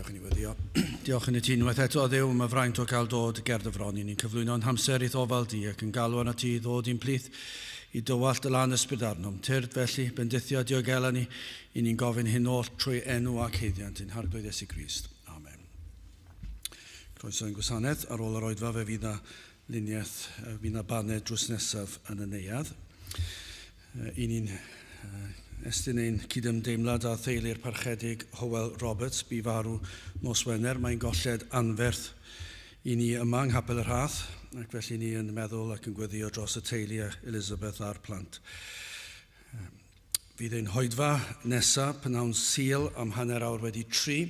Gadewch i ni weddio. Diolch yn y ti unwaith eto, Dduw, am y fraint o gael dod ger dy fron i ni'n cyflwyno'n hamser i'th ofal di ac yn galw arnat ti i ddod i'n plith i dywallt dy lân ysbryd arnom. Tyrd felly, bendithio a diogela ni, i ni'n gofyn hyn oll trwy enw ac haeddiant ein Harglwydd Iesu Grist. Amen. Croeso i'n gwasanaeth. Ar ôl yr oedfa fe fydd na luniaeth, fydd na baned drws nesaf yn y neuadd. I ni'n estyn ein cydymdeimlad â theulu'r Parchedig Hywel Roberts, bu farw nos Wener. Mae'n golled anferth i ni yma yng Nghapel y Rhath, ac felly ni yn meddwl ac yn gweddio dros y teulu a Elizabeth a'r plant. Fydd ein hoedfa nesaf p'nawn Sul am 3:30.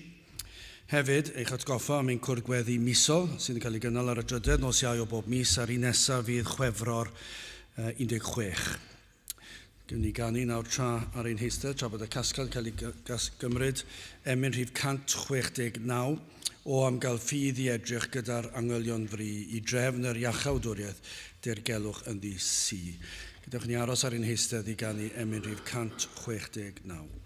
Hefyd, eich atgoffa am ein cwrdd gweddi misol, sydd yn cael ei gynnal ar y drydedd nos Iau o bob mis, a'r un nesaf fydd Chwefror 16. Gewn ni ganu nawr tra ar ein heistedd, tra bod y casgliad yn cael ei gymryd, emyn rhif 169, O am gael ffydd i edrych gyda'r angylion fri i drefn yr iachawdwriaeth dirgelwch ynddi sy. Gadewch ni aros ar ein heistedd i ganu emyn rhif 169.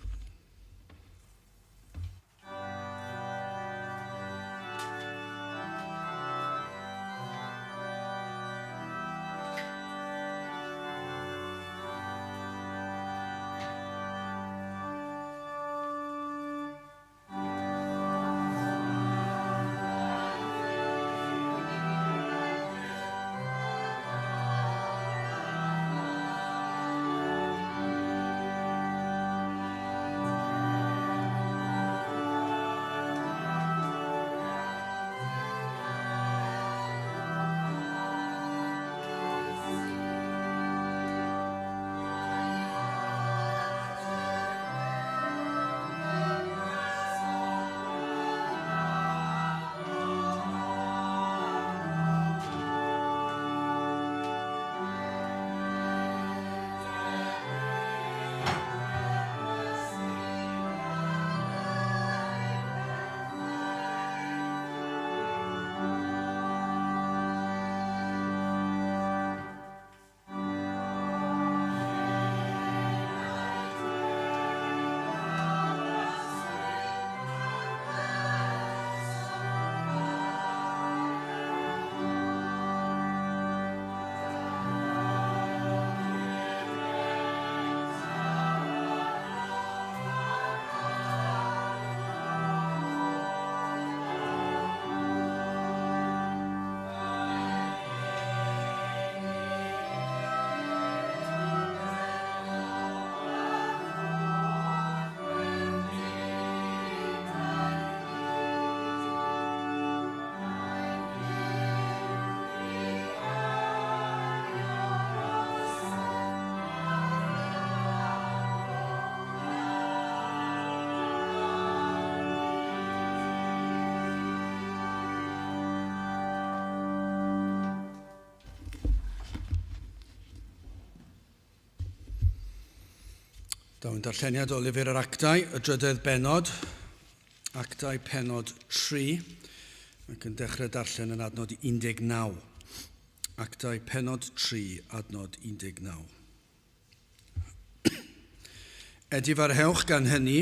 Daw'n darlleniad o lyfr yr Actau, y drydedd bennod, Actau pennod 3, ac yn dechrau darllen yn adnod 19. Actau pennod 3, adnod 19. Edifarhewch gan hynny,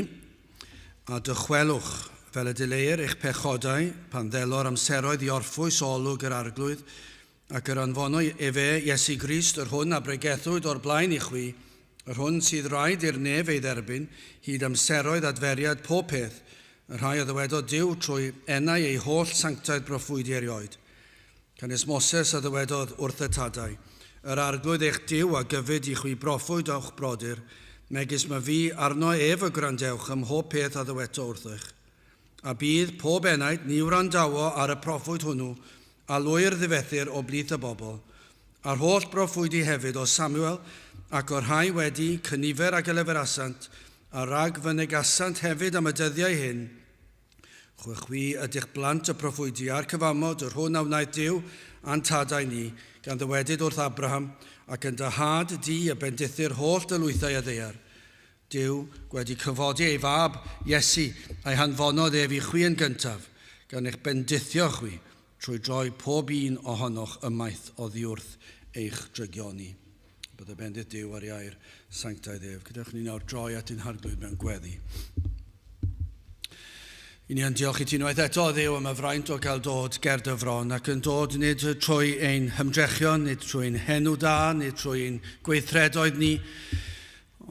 a dychwelwch, fel y dileir eich pechodau, pan ddelo'r amseroedd i orffwys o olwg yr Arglwydd, ac yr anfonoi efe, Iesu Grist, yr hwn a bregethwyd o'r blaen i chwi, yr hwn sydd raid i'r nef ei dderbyn, hyd amseroedd adferiad pob peth, y rhai a ddywedodd Duw trwy enau ei holl sanctaidd broffwydi erioed. Canys Moses a ddywedodd wrth y tadau, Yr Arglwydd eich Duw a gyfyd i chwi broffwyd o'ch brodyr, megis ma fi, arno ef y gwrandewch ym mhob peth a ddyweto wrthych. A bydd pob enaid ni wrandawo ar y proffwyd hwnnw, a lwyr ddifethir o blith y bobl, a'r holl broffwydi hefyd o Samuel, ac o'r rhai wedi, cynifer ag y leferasant, a rag fynegasant hefyd am y dyddiau hyn, Chwi ydych blant y proffwydi a'r cyfamod, yr hwn a wnaeth Duw a'n tadau ni, gan ddywedyd wrth Abraham, ac yn dy had di y bendithir holl dylwythau y ddaear. Duw, gwedi cyfodi ei fab, Iesu, a'i hanfonodd ef i chwi yn gyntaf, gan eich bendithio chwi, trwy droi pob un ohonoch ymaith oddiwrth eich drygioni. Bydde bendith Duw ar ei air sanctaidd ef. Gadewch ni nawr droi at ein Harglwydd mewn gweddi. I ni yn diolch i ti unwaith eto, Dduw, am y fraint o gael dod ger dy fron ac yn dod nid trwy ein hymdrechion, nid trwy ein henw da, nid trwy ein gweithredoedd ni,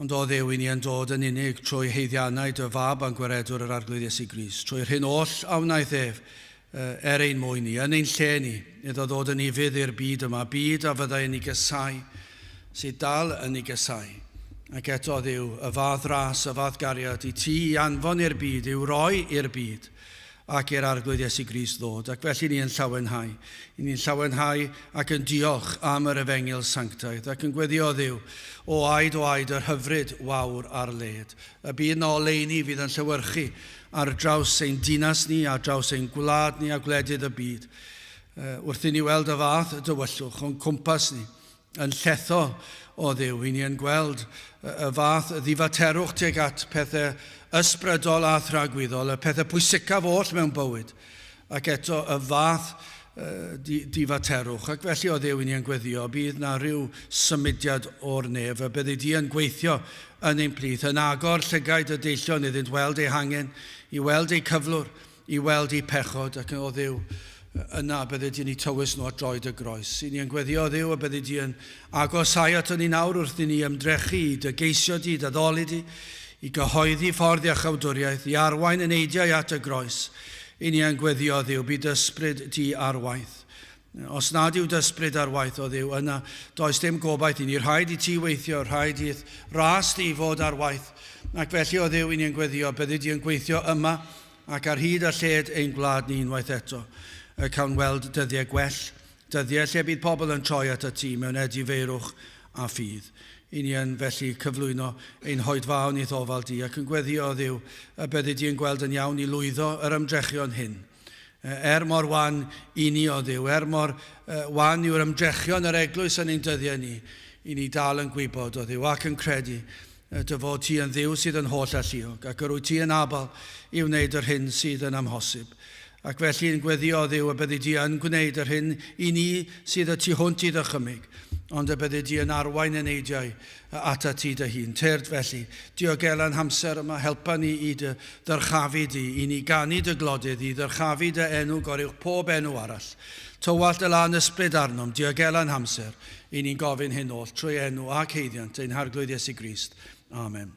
ond o Dduw, i ni yn dod yn unig trwy haeddiannau dy fab a'n gwaredwr yr Arglwydd Iesu Grist, trwy'r hyn oll a wnaeth ef er ein mwyn ni, yn ein lle ni, iddo ddod yn ufudd i'r byd yma, byd a fyddai yn ei gasáu, sydd dal yn ei gasáu. Ac eto, Dduw, y fath ras, y fath gariad i ti i anfon i'r byd, i'w roi i'r byd, ac i'r Arglwydd Iesu Grist ddod. Ac felly ni yn llawenhau. I ni'n llawenhau ac yn diolch am yr efengyl sanctaidd, ac yn gweddio, Dduw, o aed o aed yr hyfryd wawr ar led. Y byd na oleuni fydd yn llewyrchu ar draws ein dinas ni, ar draws ein gwlad ni a gwledydd y byd. Wrth i ni weld y fath dywyllwch o'n cwmpas ni, yn llethol o Dduw, i ni yn gweld y fath ddifaterwch tuag at pethau ysbrydol a thragwyddol, y pethau pwysicaf oll mewn bywyd, ac eto y fath difaterwch. Ac felly o Dduw, i ni yn gweddio, bydd na rhyw symudiad o'r nef, y byddi di yn gweithio yn ein plith, yn agor llygaid y deillion iddynt weld eu hangen, i weld eu cyflwr, i weld eu pechod, ac o Dduw, yna byddi di'n eu tywys nhw at droed y groes. I ni yn gweddio, Dduw, y byddi di yn agosau ato ni nawr wrth i ni ymdrechu i dy geisio di, dy addoli di, i gyhoeddi ffordd iachawdwriaeth, i arwain eneidiau at y groes. I ni yn gweddio, Dduw, bydd ysbryd di ar waith. Os nad yw dy ysbryd ar waith, o Dduw, yna does dim gobaith i ni. Rhaid i ti weithio, rhaid i'th ras di fod ar waith. Ac felly, o Dduw, i ni yn gweddio, byddi di yn gweithio yma ac ar hyd a lled ein gwlad ni unwaith eto, y cawn weld dyddiau gwell, dyddiau lle bydd pobl yn troi atat ti mewn edifeirwch a ffydd. I ni yn felly cyflwyno ein hoedfaon i'th ofal di ac yn gweddio, o Dduw, y byddi di yn gweld yn iawn i lwyddo yr ymdrechion hyn. Er mor wan i ni, o Dduw, er mor wan yw'r ymdrechion yr eglwys yn ein dyddiau ni, i ni dal yn gwybod, o Dduw, ac yn credu dy fod ti yn Dduw sydd yn holl alluog, ac yr wyt ti yn abl i wneud yr hyn sydd yn amhosib. Ac felly yn gweddio, o Dduw, y byddi di yn gwneud yr hyn i ni sydd y tu hwnt i ddychymyg, ond y byddi di yn arwain eneidiau atat ti dy hun. Tyrd felly, diogela'n hamser yma, helpa ni i dy ddyrchafu di, i ni ganu dy glodydd, i ddyrchafu dy enw goruwch pob enw arall. Tywallt dy lân ysbryd arnom, diogela'n hamser, i ni'n gofyn hyn oll trwy enw ac haeddiant ein Harglwydd Iesu Grist. Amen.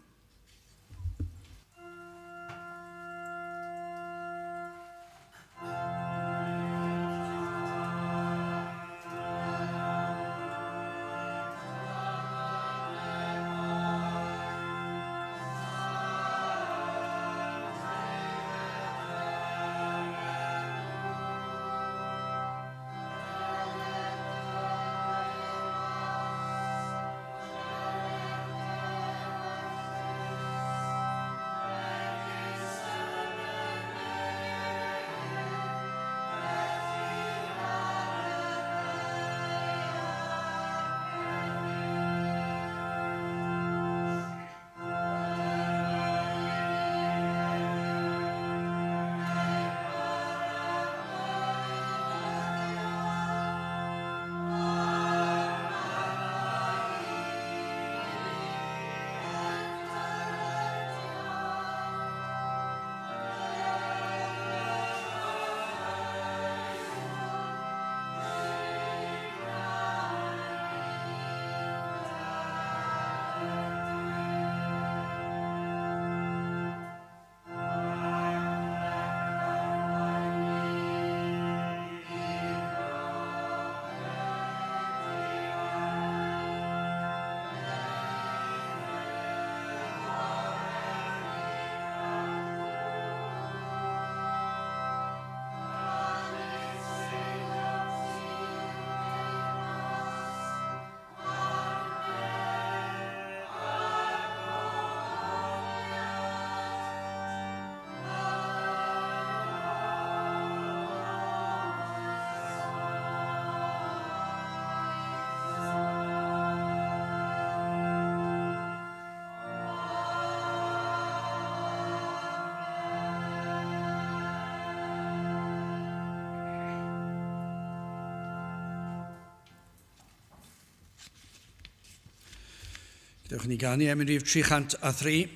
Dewch ni ganu emyn rhif 303.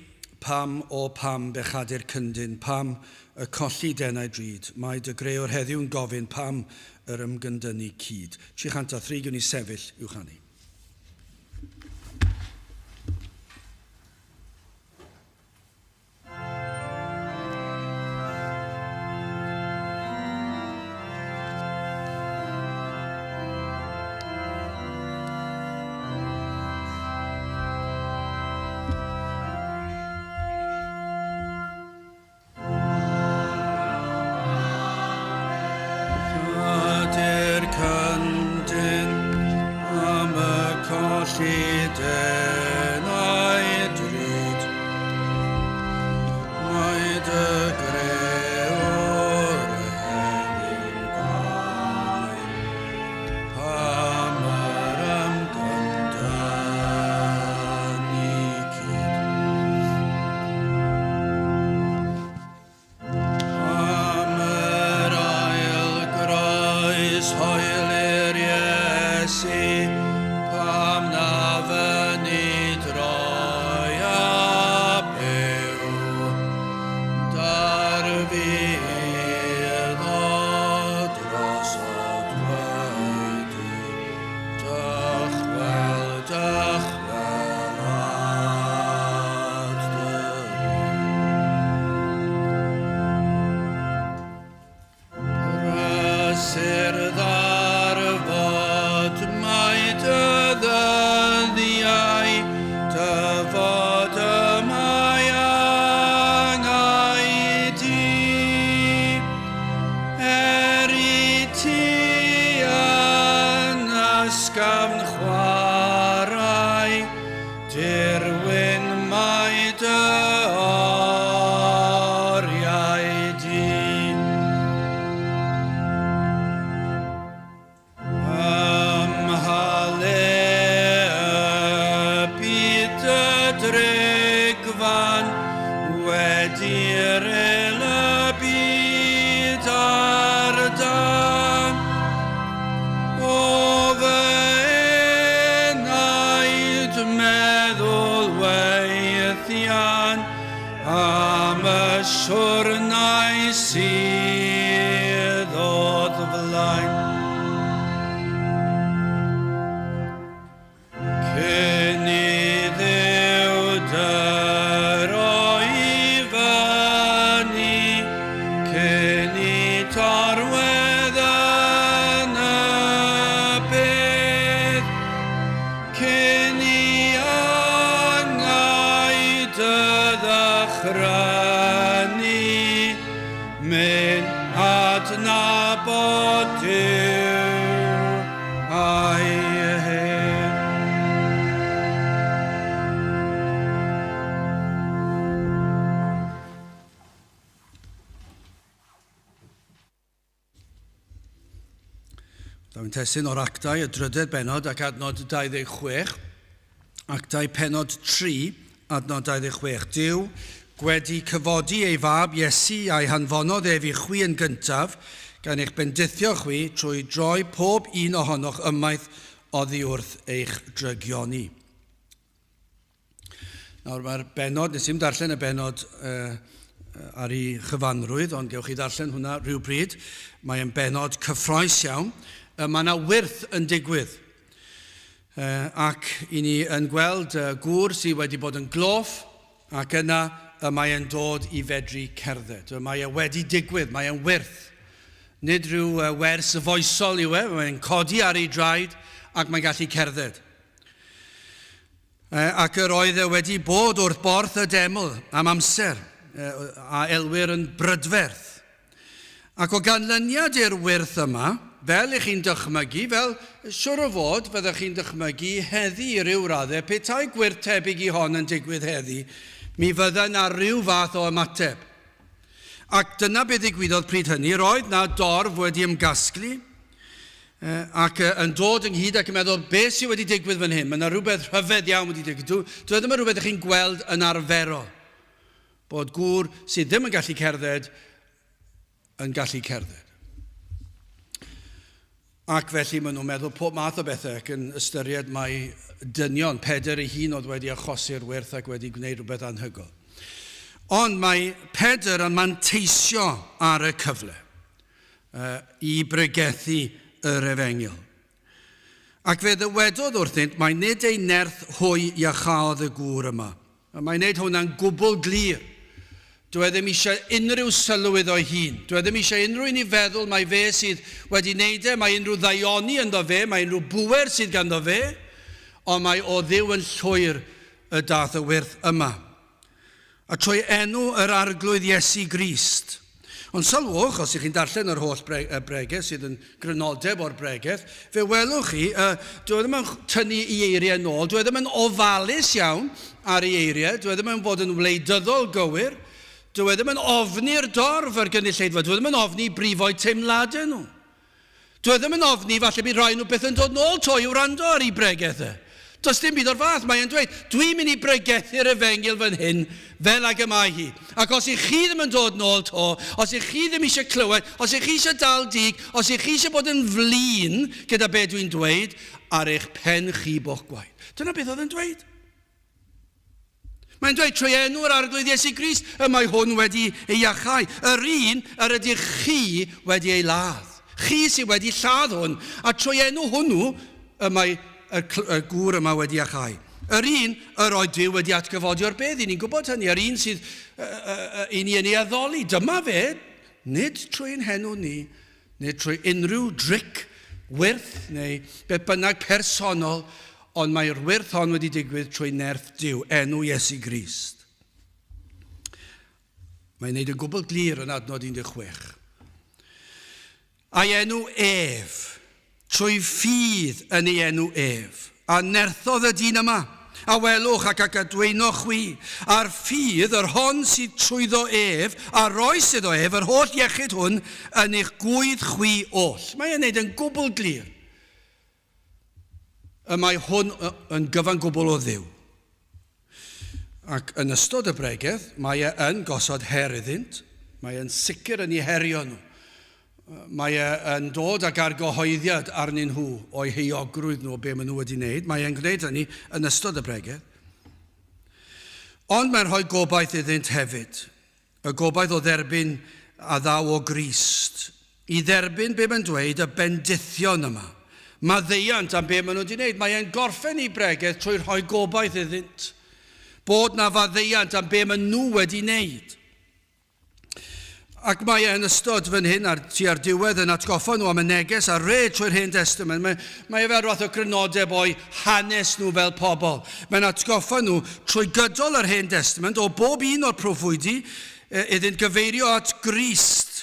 Pam, o pam, bechadur cyndyn, pam y colli denau drud? Mae dy greor heddiw'n gofyn pam yr ymgyndynnu cyd. 303, gwn i sefyll i'w chanu. Ydy'r cyndyn am y colli denau drud. Mae dy greor heddiw'n gofyn pam yr ymgyndynnu cyd. Am yr ail groes hoelir Iesu, pam na fyny droi a byw. Darfu iddo drosodd wedi dychwel, dychwel at dy Prysur ddarfod mae dy ddyddiau, dyfod y mae angau di. Er i ti yn ysgafn chwarae, Dirwyn mae dy oriau di. Ym mha le y byd y drigfan wedi'r el y byd ar dân? O fy enaid meddwl weithian am y siwrnai sydd o'th flaen. Cyn i Dduw dy roi i fyny, cyn i torwedd yn y bedd, cyn i angau dy ddychrynu, myn adnabod Duw a'i hedd. Daw'n testun o'r Actau, y drydedd bennod ac adnod 26. Actau pennod 3, adnod 26. Duw gwedi cyfodi ei fab Iesu a'i hanfonodd ef i chwi yn gyntaf, gan eich bendithio chwi trwy droi pob un ohonoch ymaith oddi wrth eich drygioni. Nawr mae'r bennod, nes i'm darllen y bennod ar ei chyfanrwydd, ond gewch chi ddarllen hwnna rhywbryd. Mae'n bennod cyffroes iawn. Mae yna wyrth yn digwydd. Ac i ni yn gweld gŵr sydd wedi bod yn gloff, ac yna y mae e'n dod i fedru cerdded. Mae e wedi digwydd, mae e'n wyrth. Nid rhyw wers foesol yw e, mae'n codi ar ei draed ac mae'n gallu cerdded. Ac yr oedd e wedi bod wrth borth y deml am amser, a elwir yn brydferth. Ac o ganlyniad i'r wyrth yma, fel ych chi'n dychmygu, fel siwr o fod fyddech chi'n dychmygu heddi i ryw raddau, petai gwyrth tebyg i hon yn digwydd heddi, mi fydda 'na ryw fath o ymateb. Ac dyna be ddigwyddodd pryd hynny, roedd 'na dorf wedi ymgasglu, ac yn dod ynghyd ac yn meddwl, beth sydd wedi digwydd fan hyn? Mae yna rhywbeth rhyfedd iawn wedi digwydd. Dwi, dwi e ddim yn rhywbeth ych chi'n gweld yn arferol. Bod gŵr sydd ddim yn gallu cerdded yn gallu cerdded. Ac felly maen nhw'n meddwl pob math o bethau ac yn ystyried mai dynion, Pedr ei hun oedd wedi achosi'r wyrth ac wedi gwneud rhywbeth anhygoel. Ond mae Pedr yn manteisio ar y cyfle i bregethu yr efengyl. Ac fe ddywedodd wrthynt, mae nid ei nerth hwy iachaodd y gŵr yma. Mae'n wneud hwnna'n gwbl glir. Dyw e ddim eisiau unrhyw sylw iddo'i hun. Dyw e ddim eisiau unrhyw un i feddwl mai fe sydd wedi wneud e, mae unrhyw ddaioni ynddo fe, mae unrhyw bŵer sydd ganddo fe, ond mae o Dduw yn llwyr y dath y wyrth yma. A trwy enw yr Arglwydd Iesu Grist. Ond sylwch, os ych chi'n darllen yr holl bre y bregeth sydd yn grynodeb o'r bregeth, fe welwch chi, uh, dyw e ddim yn tynnu ei eiriau nôl, dyw e ddim yn ofalus iawn ar ei eiriau, dyw e ddim yn fod yn wleidyddol gywir, dyw e ddim yn ofni'r dorf yr gynulleidfa, dyw e ddim yn ofni brifo'u teimladau nhw. Dyw e ddim yn ofni falle bydd rhai nhw byth yn dod nôl 'to i wrando ar ei bregeth e. Does dim byd o'r fath. Mae e'n dweud, dwi'n mynd i bregethu'r efengyl fan hyn fel ag y mae hi. Ac os ych chi ddim yn dod nôl 'to, os ych chi ddim eisiau clywed, os ych chi eisiau dal dig, os ych chi eisiau bod yn flin gyda be dwi'n dweud, ar eich pen chi bo'ch gwaed. Dyna beth oedd e'n dweud. Mae'n dweud, trwy enw yr Arglwydd Iesu Grist y mae hwn wedi ei iachau, yr un yr ydych chi wedi ei ladd. Chi sydd wedi lladd hwn, a trwy enw hwnnw y mae y, y gŵr yma wedi iachau. Yr un yr oedd Duw wedi atgyfodi o'r bedd, i ni'n gwybod hynny, yr un sydd uh, uh, i ni yn ei addoli. Dyma fe, nid trwy ein henw ni, nid trwy unrhyw dric wyrth neu beth bynnag personol, ond mae'r wyrth hon wedi digwydd trwy nerth Duw, enw Iesu Grist. Mae'n neud yn gwbl glir yn adnod 16. A'i enw ef, trwy ffydd yn ei enw ef, a nerthodd y dyn yma, a welwch ac ac adweinoch chwi, a'r ffydd, yr hon sydd trwyddo ef, a roes iddo ef yr holl iechyd hwn yn eich gŵydd chwi oll. Mae e'n neud yn gwbl glir. Y mae hwn yn gyfan gwbl o Dduw. Ac yn ystod y bregeth, mae e yn gosod her iddynt. Mae e'n sicr yn eu herio nhw. Mae e yn dod ag argyhoeddiad arnyn nhw o'i heuogrwydd nhw o be maen nhw wedi wneud. Mae e'n gwneud hynny yn ystod y bregeth. Ond mae'n rhoi gobaith iddynt hefyd. Y gobaith o dderbyn a ddaw o Grist. I dderbyn be mae'n dweud, y bendithion yma. Maddeuant am be maen nhw wedi wneud. Mae e'n gorffen ei bregeth trwy rhoi gobaith iddynt. Bod na faddeuant am be maen nhw wedi wneud. Ac mae e yn ystod fan hyn ar, tua'r diwedd yn atgoffa nhw am y neges a red trwy'r Hen Testament. Mae, mae e fel rhywbeth o grynodeb o'i hanes nhw fel pobl. Mae'n atgoffa nhw trwy gydol yr Hen Testament o bob un o'r proffwydi iddynt gyfeirio at Grist,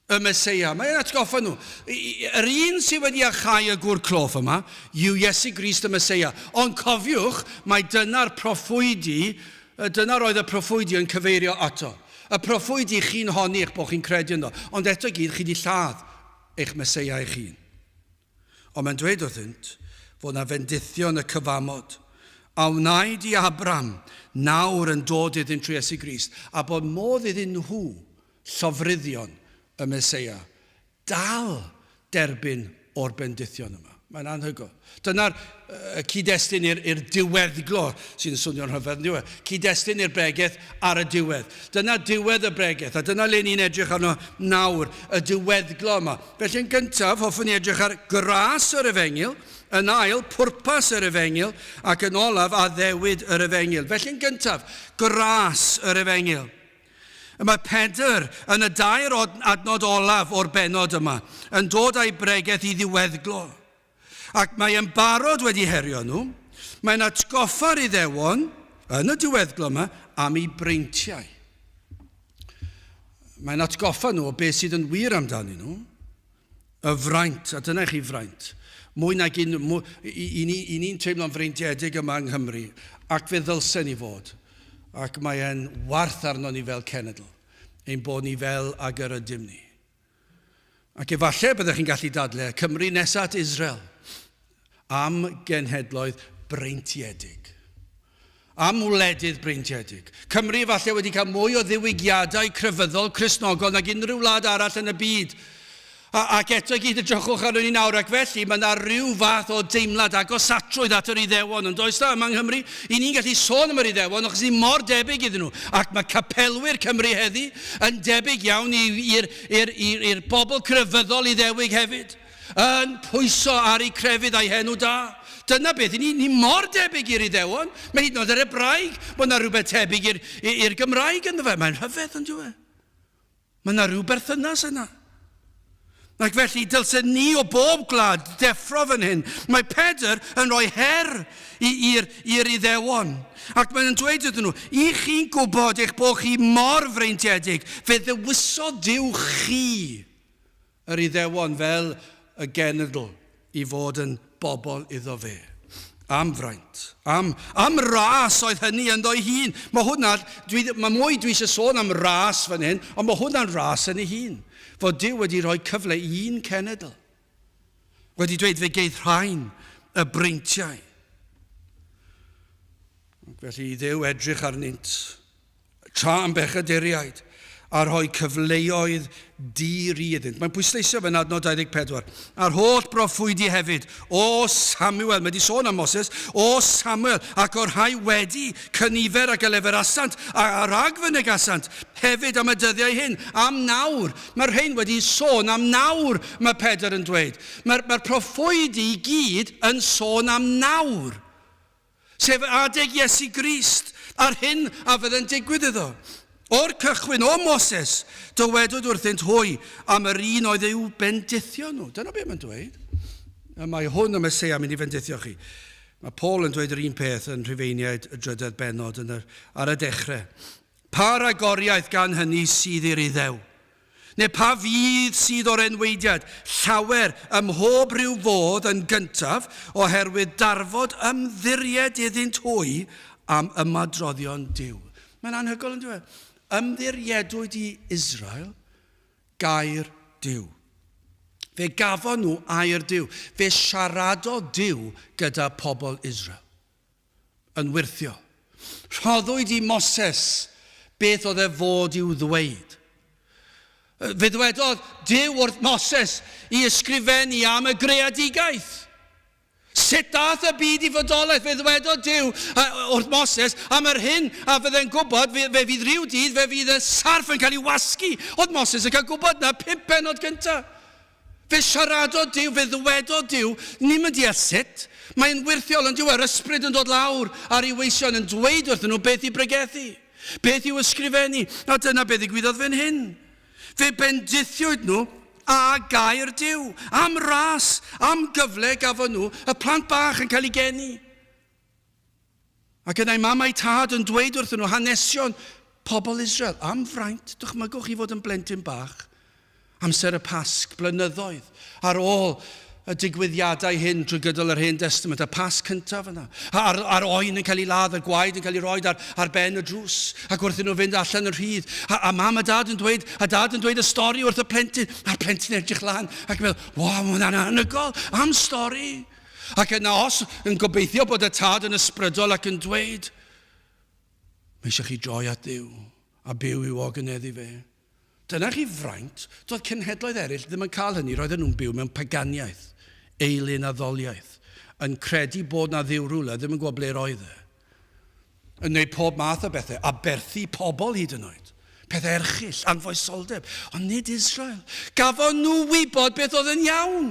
y Meseia. Mae'n atgoffa nhw. Yr un sydd wedi achau y gŵr cloff yma yw Iesu Grist y Meseia. Ond cofiwch, mae dyna'r proffwydi, dyna'r oedd y proffwydi yn cyfeirio ato. Y proffwydi chi'n honni eich bod chi'n credu ynddo, ond eto i gyd chi 'di lladd eich Meseia eich hun. Ond mae'n dweud wrthynt fod 'na fendithion y cyfamod a wnaed i Abram nawr yn dod iddynt trwy Iesu Grist, a bod modd iddyn nhw, llofruddion y Meseia, dal derbyn o'r bendithion yma. Mae'n anhygoel. Dyna'r uh, cyd-destun i'r diweddglo sy'n swnio'n rhyfedd, yn diwedd. Cyd-destun i'r bregeth ar y diwedd. Dyna diwedd y bregeth, a dyna le ni'n edrych arno nawr, y diweddglo yma. Felly yn gyntaf, hoffwn ni edrych ar gras yr efengyl, yn ail, pwrpas yr efengyl, ac yn olaf, addewid yr efengyl. Felly yn gyntaf, gras yr efengyl. Y mae Pedr, yn y dair adnod olaf o'r bennod yma, yn dod â'i bregeth i ddiweddglo. Ac mae e'n barod wedi herio nhw. Mae'n atgoffa'r Iddewon, yn y diweddglo yma, am eu breintiau. Mae'n atgoffa nhw o beth sydd yn wir amdanyn nhw. Y fraint, a dyna i chi fraint. Mwy nag un, mwy, i, i, ni, i ni'n teimlo'n freintiedig yma yng Nghymru, ac fe ddylsen ni fod. Ac mae e'n warth arno ni fel cenedl, ein bod ni fel ag yr ydym ni. Ac efallai byddech chi'n gallu dadle Cymru nesaf at Israel am genhedloedd breintiedig. Am wledydd breintiedig. Cymru efallai wedi cael mwy o ddiwygiadau crefyddol Cristnogol nag unrhyw wlad arall yn y byd. A, ac eto i gyd edrychwch arno ni nawr, ac felly mae yna rhyw fath o deimlad agosatrwydd at yr Iddewon, yn does da, yma yng Nghymru? I ni'n gallu sôn am yr Iddewon, achos ni mor debyg iddyn nhw. Ac mae capelwyr Cymru heddi yn debyg iawn i'r bobl crefyddol Iddewig hefyd, yn pwyso ar eu crefydd a'u henw da. Dyna beth, ni, ni mor debyg i'r Iddewon. Mae hyd yn oed yr Hebraeg, mae yna rhywbeth tebyg i'r Gymraeg ynddo fe. Mae'n rhyfedd, yn dyw e? Mae yna rhyw berthynas yna. Ac felly, dylsen ni o bob gwlad deffro fan hyn. Mae Pedr yn rhoi her i'r Iddewon. Ac mae'n dweud iddyn nhw, i chi'n gwybod eich bod chi mor freintiedig, fe ddewisodd Duw chi, yr Iddewon, fel y genedl i fod yn bobl iddo fe. Am fraint. Am, am ras oedd hynny ynddo'i hun. Mae hwnna, dwi, mae mwy dwi eisiau sôn am ras fan hyn, ond mae hwnna'n ras yn ei hun. Fod Duw wedi rhoi cyfle i un cenedl. Wedi dweud fe geith rhain y breintiau. Ac felly i Dduw edrych arnynt tra am bechaduriaid, a rhoi cyfleoedd di-ri iddynt. Mae'n pwysleisio fe'n adnod 24. A'r holl broffwydi hefyd, o Samuel, mae wedi sôn am Moses, o Samuel, ac o'r rhai wedi, cynifer ac eleferasant, a, a rhagfynegasant, hefyd am y dyddiau hyn, am nawr. Mae'r rhain wedi sôn am nawr, mae Pedr yn dweud. Mae'r mae proffwydi i gyd yn sôn am nawr. Sef adeg Iesu Grist, a'r hyn a fydde'n digwydd iddo. O'r cychwyn, o Moses, dywedwyd wrthynt hwy am yr un oedd i'w bendithio nhw. Dyna beth mae'n dweud. Y mae hwn y Meseia mynd i fendithio chi. Mae Paul yn dweud yr un peth yn Rhufeiniaid y drydedd bennod yn yr, ar y dechrau. Pa ragoriaeth gan hynny sydd i'r Iddew? Neu pa fudd sydd o'r enwaediad? Llawer, ym mhob rhyw fodd, yn gyntaf, oherwydd darfod ymddiried iddynt hwy am ymadroddion Duw. Mae'n anhygoel, yn dyw e? Ymddiriedwyd i Israel gair Duw. Fe gafon nhw air Duw. Fe siaradodd Duw gyda pobl Israel. Yn wyrthiol. Rhoddwyd i Moses beth oedd e fod i'w ddweud. Fe ddwedodd Duw wrth Moses i ysgrifennu am y greadigaeth. Sut daeth y byd i fodolaeth? Fe ddwedodd Duw wrth Moses am yr hyn a fydde'n gwybod, fe, fe fydd rhyw dydd, fe fydd y sarff yn cael ei wasgu. Oedd Moses yn cael gwybod na pump pennod gyntaf. Fe siaradodd Duw, fe ddywedodd Duw, ni'm yn deall sut. Mae'n wyrthiol, yn dyw e? Yr ysbryd yn dod lawr ar ei weision yn dweud wrthyn nhw beth i bregethu, beth i'w ysgrifennu, a dyna beth ddigwyddodd fan hyn. Fe bendithiwyd nhw â gair Duw, am ras, am gyfle gafon nhw, y plant bach yn cael eu geni. Ac yna ei mam a'i tad yn dweud wrthyn nhw hanesion pobl Israel am fraint, dychmygwch chi fod yn blentyn bach, amser y Pasg, blynyddoedd ar ôl y digwyddiadau hyn drwy gydol yr Hen Destament, y Pasg cyntaf yna, a'r, a'r oen yn cael ei ladd, y gwaed yn cael ei roed ar, ar ben y drws, ac wrth nhw fynd allan yn rhydd, a, a mam a dad yn dweud, a dad yn dweud y stori wrth y plentyn, a'r plentyn edrych lan, ac yn meddwl, waw, mae hwnna'n anhygoel, am stori. Ac yna os yn gobeithio bod y tad yn ysbrydol ac yn dweud, mae eisiau chi droi at Dduw a byw i'w ogynneddu fe. Dyna chi fraint, doedd cenhedloedd eraill ddim yn cael hynny, roedden nhw'n byw mewn paganiaeth, eilun addoliaeth, yn credu bod na Dduw rhywle, ddim yn gwybod ble roedd e. Yn gwneud pob math o bethau, aberthu pobl hyd yn oed. Pethau erchyll, anfoesoldeb. Ond nid Israel. Gafon nhw wybod beth oedd yn iawn.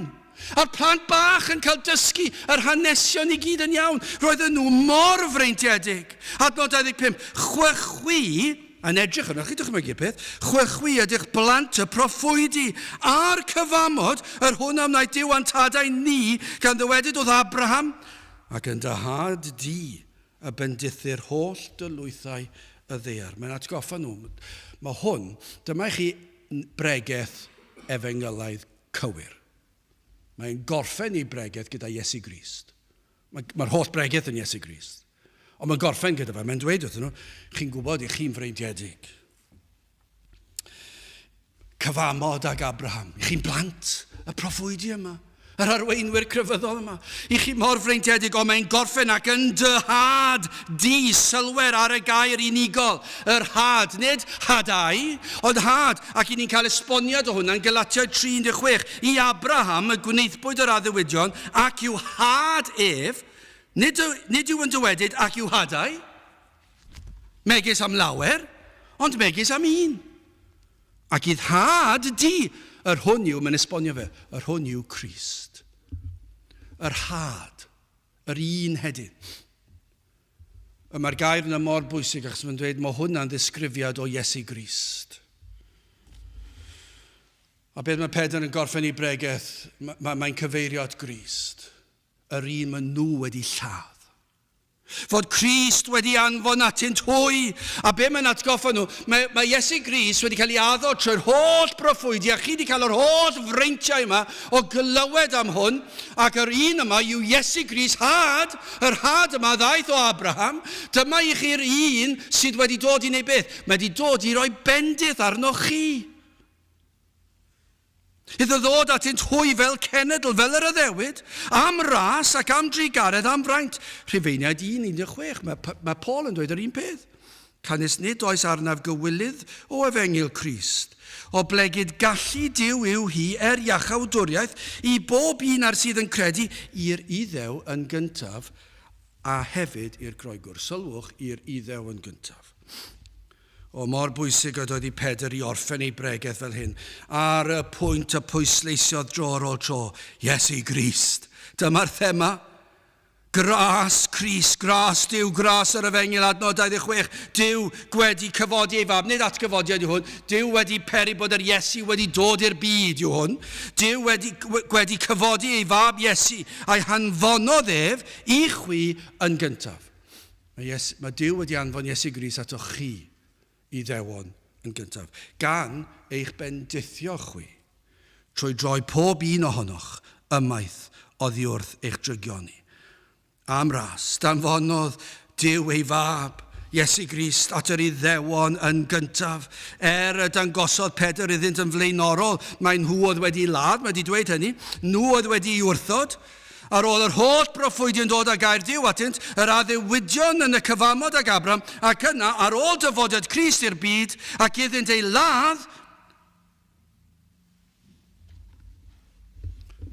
A'r plant bach yn cael dysgu yr hanesion i gyd yn iawn. Roedden nhw mor freintiedig. Adnod 25. Chwychwi, yn edrych arnoch chi, dychmygu peth, chwychwi ydych blant y proffwydi, a'r cyfamod, yr hwn a wnaeth Duw a'n tadau ni, gan ddywedyd wrth Abraham, ac yn dy had di y bendithir holl dylwythau y ddaear. Mae'n atgoffa nhw, mae hwn, dyma i chi bregeth efengylaidd cywir. Mae'n gorffen ei bregeth gyda Iesu Grist. Mae'r mae holl bregeth yn Iesu Grist. Ond mae'n gorffen gyda fe, mae'n dweud wrthyn nhw, chi'n gwybod i chi'n freintiedig. Cyfamod ag Abraham. I chi'n blant y proffwydi yma. Yr arweinwyr crefyddol yma. I chi mor freintiedig, ond mae'n gorffen ac yn dy had di, sylwer ar y gair unigol, yr had, nid hadau, ond had, ac i ni'n cael esboniad o hwnna'n Galatiaid 3.16, i Abraham y gwnaethpwyd yr addewidion, ac i'w had ef, nid, nid yw yn dywedyd ac i'w hadau, megis am lawer, ond megis am un. Ac i'th had di, yr hwn yw, mae'n esbonio fe, yr hwn yw Crist. Yr had, yr un hedyn. Y mae'r gair yna mor bwysig achos mae'n dweud mae hwnna'n ddisgrifiad o Iesu Grist. A beth mae Pedr yn gorffen ei bregeth, mae'n mae cyfeirio at Grist, yr un maen nhw wedi lladd. Fod Crist wedi anfon atynt hwy. A be mae'n atgoffa nhw? Mae, mae Iesu Grist wedi cael ei addo trwy'r holl broffwydi, a chi wedi cael yr holl freintiau yma o glywed am hwn, ac yr un yma yw Iesu Grist, had, yr had yma ddaeth o Abraham. Dyma i chi'r un sydd wedi dod i wneud beth? Mae wedi dod i roi bendith arnoch chi. Iddo ddod atynt hwy fel cenedl, fel yr addewid, am ras ac am drugaredd, am fraint. Rhufeiniaid 1, 16, mae, mae Paul yn dweud yr un peth. Canys nid oes arnaf gywilydd o efengyl Crist, oblegid gallu Duw yw hi er iachawdwriaeth i bob un ar sydd yn credu, i'r Iddew yn gyntaf, a hefyd i'r Groegwr. Sylwch, i'r Iddew yn gyntaf. O, mor bwysig ydoedd i Pedr i orffen ei bregeth fel hyn, ar y pwynt y pwysleisiodd dro ar ôl tro, Iesu Grist. Dyma'r thema. Gras Crist, gras Duw, gras yr Efengyl, adnod 26, Duw gwedi cyfodi ei fab, nid atgyfodiad yw hwn, Duw wedi peri bod yr Iesu wedi dod i'r byd yw hwn, Duw wedi, gwedi cyfodi ei fab Iesu, a'i hanfonodd ef i chwi yn gyntaf. Mae, Iesu, mae Duw wedi anfon Iesu Grist atoch chi Iddewon yn gyntaf, gan eich bendithio chwi, trwy droi pob un ohonoch ymaith oddi wrth eich drygioni. Am ras, danfonodd Duw ei fab, Iesu Grist, at yr Iddewon yn gyntaf. Er y dangosodd Pedr iddynt yn flaenorol, mae nhw oedd wedi ladd, mae wedi dweud hynny, nhw oedd wedi ei wrthod, Ar ôl yr holl broffwydion dod â gair Duw atynt, yr addewidion yn y cyfamod ag Abraham, ac yna, ar ôl dyfodiad Crist i'r byd, ac iddynt ei ladd,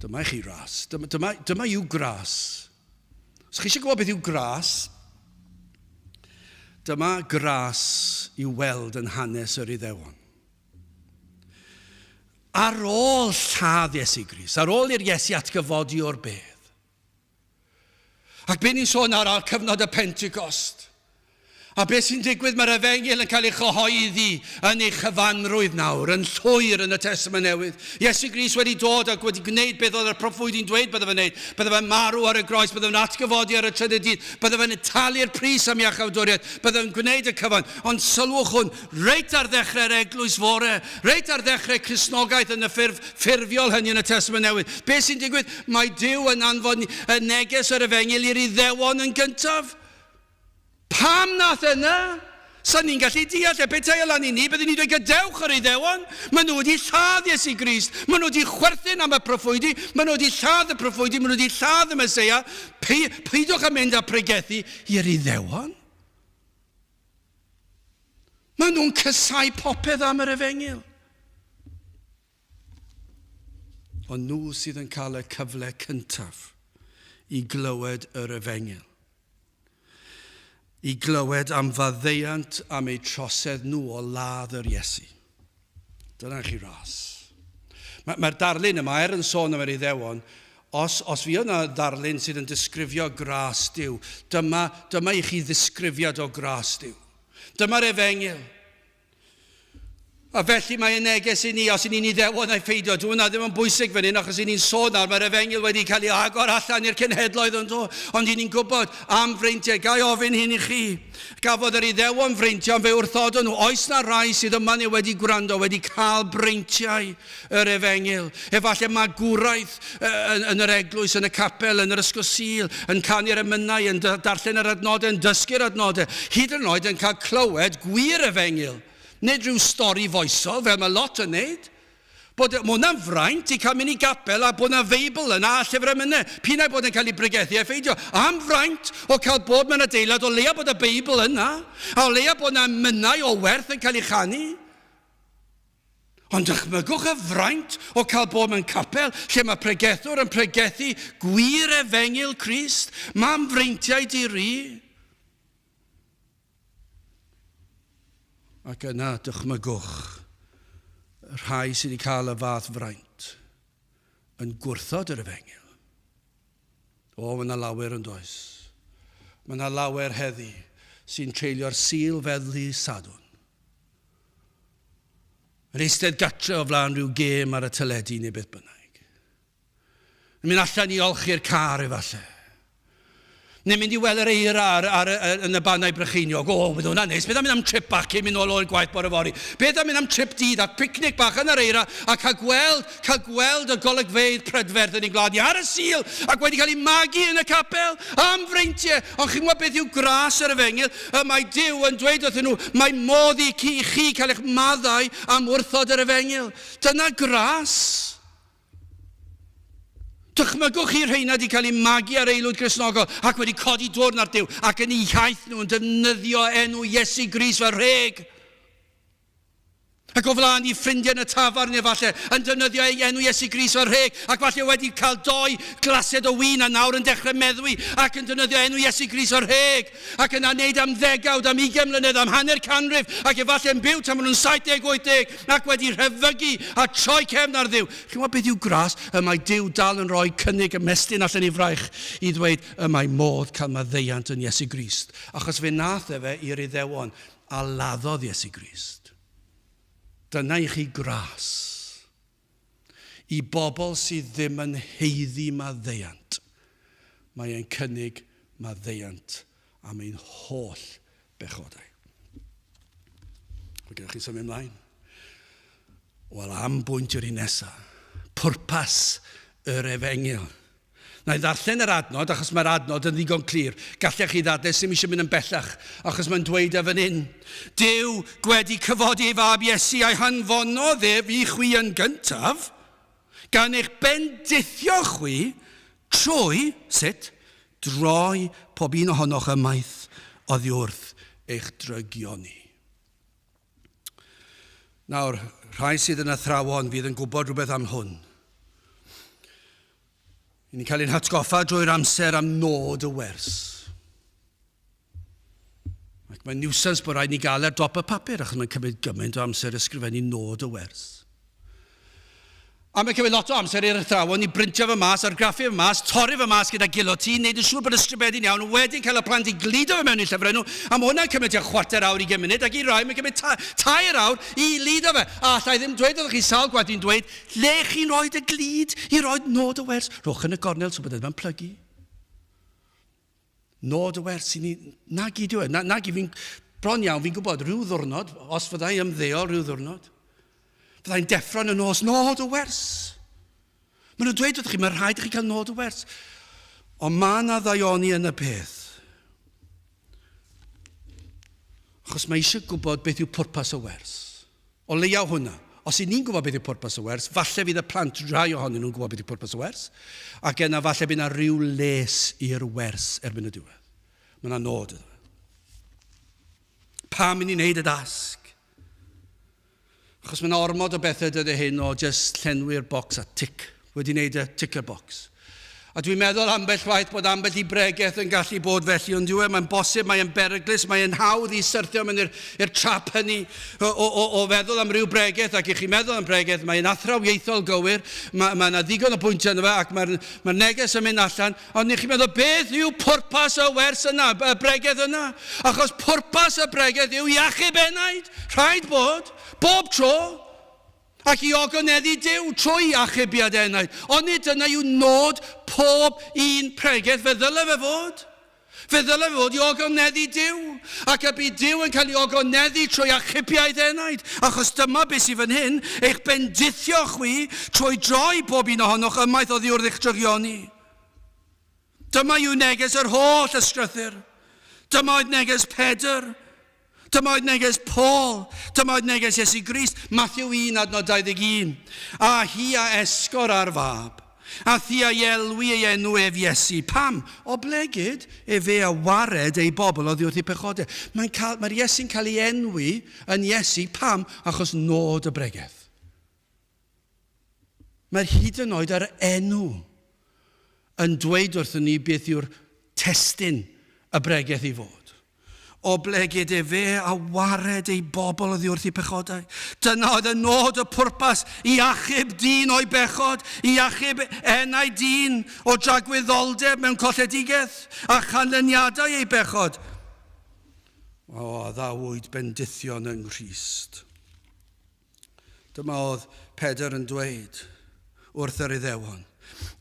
Dyma i chi ras. Dyma, dyma, dyma yw gras. Os chi eisiau gwybod beth yw gras, dyma gras i'w weld yn hanes yr Iddewon. Ar ôl lladd Iesu Grist, ar ôl i'r Iesu atgyfodi o'r bedd, ac be ni'n sôn ar ar cyfnod y Pentecost, a beth sy'n digwydd, mae'r efengyl yn cael ei chyhoeddi yn ei chyfanrwydd nawr, yn llwyr yn y Testament Newydd. Iesu Grist wedi dod ac wedi gwneud beth oedd y proffwydi'n dweud bydde fe'n gwneud. Bydde fe'n marw ar y groes, bydde fe'n atgyfodi ar y trydydd dydd, bydde fe'n talu'r pris am iachawdwriaeth, bydde fe'n gwneud y cyfan. Ond sylwch hwn, Reit ar ddechrau'r eglwys fore, reit ar ddechrau Cristnogaeth yn y ffurf ffurfiol hynny yn y Testament Newydd, beth sy'n digwydd? Mae Duw yn anfon y neges yr efengyl i'r Iddewon yn gyntaf. Pam nath e 'na? Sa ni'n gallu deall e, petai e lan i ni, bydden ni'n dweud gadewch yr Iddewon, maen nhw wedi lladd Iesu Grist, maen nhw wedi chwerthin am y proffwydi, maen nhw wedi lladd y proffwydi, maen nhw wedi lladd y Meseia, peidiwch â mynd a pregethu i'r Iddewon. Maen nhw'n cysau popeth am yr efengyl. Ond nhw sydd yn cael y cyfle cyntaf i glywed yr efengyl. I glywed am faddeuant am eu trosedd nhw o ladd yr Iesu. Dyna chi ras. Mae'r mae darlun yma, er yn sôn am yr Iddewon, os, os fi yna ddarlun sydd yn disgrifio gras Duw, dyma, dyma i chi ddisgrifiad o gras Duw. Dyma'r efengyl. A felly mae y neges i ni, os i ni'n Iddewon neu pheidio, dyw hwnna ddim yn bwysig fan hyn, achos i ni'n sôn nawr, mae'r efengyl wedi cael ei agor allan i'r cenhedloedd yn do, ond i ni'n gwybod am freintiau. Ga i ofyn hyn i chi? Gafodd yr Iddewon freintiau, ond fe wrthodon nhw. Oes na rai sydd yma neu wedi gwrando, wedi cael breintiau yr efengyl? Efallai magwraeth yn, yn yr eglwys, yn y capel, yn yr ysgol Sul, yn canu'r emynau, yn darllen yr adnodau, yn dysgu'r adnodau, hyd yn oed yn cael clywed gwir efengyl. Nid rhyw stori foesol, fel mae lot yn neud. Bod, mae hwnna'n fraint i cael mynd i gapel a bod na Feibl yna a llyfr emynau, p'un ai bod yn cael ei bregethu ai pheidio. Am fraint o cael bod mewn adeilad, o leia bod y Beibl yna, a o leia bod na emynau o werth yn cael ei chanu. Ond dychmygwch y fraint o cael bod mewn capel lle mae pregethwr yn pregethu gwir efengyl Crist. Mam freintiau di-ri. Ac yna dychmygwch y rhai sydd wedi cael y fath fraint yn gwrthod yr efengyl. O, mae yna lawer yn does. Mae yna lawer heddi sy'n treulio'r Sul feddlu Sadwrn. Yn eistedd gatre o flaen rhyw gêm ar y teledu neu beth bynnag. Yn mynd allan i olchi'r car efallai. Neu mynd i weld yr eira ar, ar, ar, yn y Bannau Brycheiniog. O, bydd hwnna'n neis. Beth am mynd am trip bach cyn mynd nôl o'r gwaith bore fory? Beth am mynd am trip dydd a picnic bach yn yr eira a cael gweld, cael gweld y golygfeydd prydferth yn ein gwlad ni ar y Sul ac wedi cael ei magu yn y capel am freintiau. Ond chi'n gwybod beth yw gras yr efengyl? Y mae Duw yn dweud wrthyn nhw, mae modd i chi, chi cael eich maddau am wrthod yr efengyl. Dyna gras. Dychmygwch chi rheina wedi cael eu magu ar aelwyd Gristnogol ac wedi codi dwrn ar Duw ac yn eu hiaith nhw yn defnyddio enw Iesu Grist fel rheg. Ac o flaen i ffrindiau yn y tafarn efallai yn defnyddio ei enw Iesu Grist fel rheg ac falle wedi cael doi glased o win a nawr yn dechrau meddwi ac yn defnyddio enw Iesu Grist fel rheg ac yna wneud am ddegawd, am ugain mlynedd, am hanner canrif, ac efallai yn byw tan maen nhw'n 70, 80, ac wedi rhyfygu a troi cefn ar Dduw. Chi'n gwybod beth yw gras? Y mae Duw dal yn rhoi cynnig ymestyn allan ei fraich i ddweud y mae modd cael maddeuant yn Iesu Grist. Achos fe nath efe i'r Iddewon a laddodd Iesu Grist. Dyna i chi gras. I bobl sydd ddim yn haeddu maddeuant, mae e'n cynnig maddeuant am ein holl bechodau. Mae gennych chi symud ymlaen. Wel, am bwynt yr un nesaf. Pwrpas yr efengyl. Na i ddarllen yr adnod, achos mae'r adnod yn ddigon clir. Gallech chi ddadlau sy'm eisiau mynd yn bellach, achos mae'n dweud e fan hyn. Duw gwedi cyfodi ei fab Iesu a'i hanfonodd ef i chwi yn gyntaf, gan eich bendithio chwi trwy, sut? Droi pob un ohonoch ymaith oddiwrth eich drygioni. Nawr, rhai sydd yn athrawon fydd yn gwybod rhywbeth am hwn. I ni'n cael ein hatgoffa drwy'r amser am nod y wers. Ac mae'n niwsans bod rhaid ni gael ar dop y papur, achos mae'n cymryd gymaint o amser ysgrifennu nod y wers. A mae'n cymryd lot o amser i'r athrawon i brintio fe mas, argraffu fe mas, torri fe mas gyda guillotine, neud yn siŵr bod y stribedi'n iawn, wedyn cael y plant i gludo fe mewn i'r llyfrau nhw, a mae hwnna'n cymryd tua chwarter awr, ugain munud, ac i rai mae'n cymryd ta tair awr i ludo fe. A allai ddim dweud wrthych chi sawl gwaith dwi'n dweud, le chi'n rhoi y glud i roi nod y wers? Rhowch yn y gornel so bod e ddim yn plygu. Nod y wers i ni, nag i dyw e, na, nag i fi'n, bron iawn, fi'n gwybod rhyw ddwrnod, os fyddai ymddeol rhyw ddwrnod, fyddai'n deffro yn y nos, nod y wers. Maen nhw'n dweud wrthych chi, mae rhaid i chi cael nod y wers. Ond mae yna ddaioni yn y peth. Achos mae eisiau gwybod beth yw pwrpas y wers. O leiaf hwnna. Os 'y ni'n gwybod beth yw pwrpas y wers, falle fydd y plant, rhai ohonyn nhw'n gwybod beth yw pwrpas y wers, ac yna falle bydd yna rhyw les i'r wers erbyn y diwedd. Mae yna nod iddo fe. Pam i ni'n neud y dasg? Achos mae yna ormod o bethau dyddiau hyn o just llenwi'r bocs a tic. Wedi wneud y ticker box. A dwi'n meddwl ambell waith bod ambell i bregeth yn gallu bod felly, ond yw e, mae'n bosib, mae'n beryglus, mae'n hawdd i syrthio mewn i'r trap hynny o, o, o, o feddwl am ryw bregeth, ac i chi meddwl am bregeth, mae'n athrawiaethol gywir, mae, mae yna ddigon o bwyntiau ynddo fe, ac mae'r mae neges yn mynd allan, ond i chi'n meddwl, beth yw pwrpas y wers yna, y bregeth yna? Achos pwrpas y bregeth yw i achub enaid, rhaid bod, bob tro. Ac i ogoneddu Duw trwy achubiad enaid. Onid dyna yw nod pob un pregeth? Fe ddyle fe fod. Fe ddyle fe fod i ogoneddu Duw. Ac y bydd Duw yn cael ei ogoneddu trwy achubiaeth enaid. Achos dyma beth sydd fan hyn, eich bendithio chwi trwy droi bob un ohonoch ymaith oddi wrth eich drygioni. Dyma yw neges yr holl ysgrythur. Dyma oedd neges Pedr. Dyma oedd neges Paul, dyma oedd neges Iesu Grist, Matthew 1 adnod 21. A hi a esgor ar fab, a thi a elwi ei enw ef Iesu. Pam? Oblegid efe a wared ei bobl oddi wrth eu pechodau. Mae'n cael, mae'r Iesu'n cael ei enwi yn Iesu. Pam? Achos nod y bregeth. Mae'r hyd yn oed yr enw yn dweud wrthyn ni beth yw'r testun y bregeth i fod. Oblegid efe a wared ei bobl oddi wrth eu pechodau. Dyna oedd y nod, y pwrpas, i achub dyn o'i bechod, i achub enau dyn o dragwyddoldeb mewn colledigaeth a chanlyniadau ei bechod. O, addawyd bendithion yng Nghrist. Dyma oedd Pedr yn dweud wrth yr Iddewon,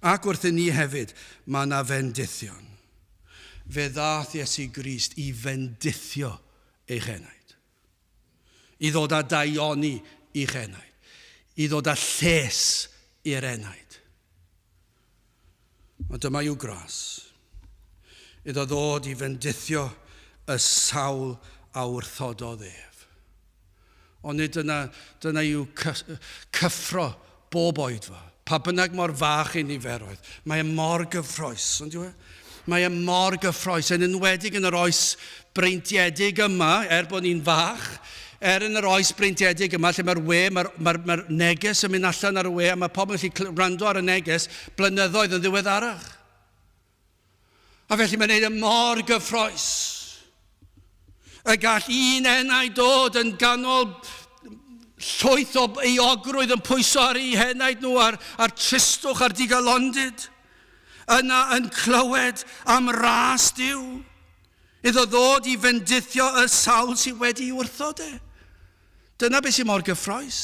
ac wrthyn ni hefyd, mae yna fendithion. Fe ddaeth Iesu Grist i fendithio eich enaid, i ddod â daioni i'ch enaid, i ddod â lles i'r enaid. Ond dyma i'w gras, iddo ddod i fendithio y sawl a wrthododd ef. Ond nid dyna, dyna yw cyffro bob oedfa. Pa bynnag mor fach ei niferoedd, mae e mor gyffrous, ond yw e? Mae e mor gyffrous, yn enwedig yn yr oes breintiedig yma, er bod ni'n fach, er yn yr oes breintiedig yma lle mae'r we, mae'r mae, mae neges yn mynd allan ar y we a mae pobl yn gallu gwrando ar y neges blynyddoedd yn ddiweddarach. A felly mae'n neud e mor gyffrous. Y gall un enau dod yn ganol llwyth o euogrwydd yn pwyso ar eu henaid nhw a'r, a'r tristwch a'r digalondid. Yna yn clywed am ras Duw. Iddo ddod i fendithio y sawl sydd wedi wrthod e. Dyna beth sy'n mor gyffroes.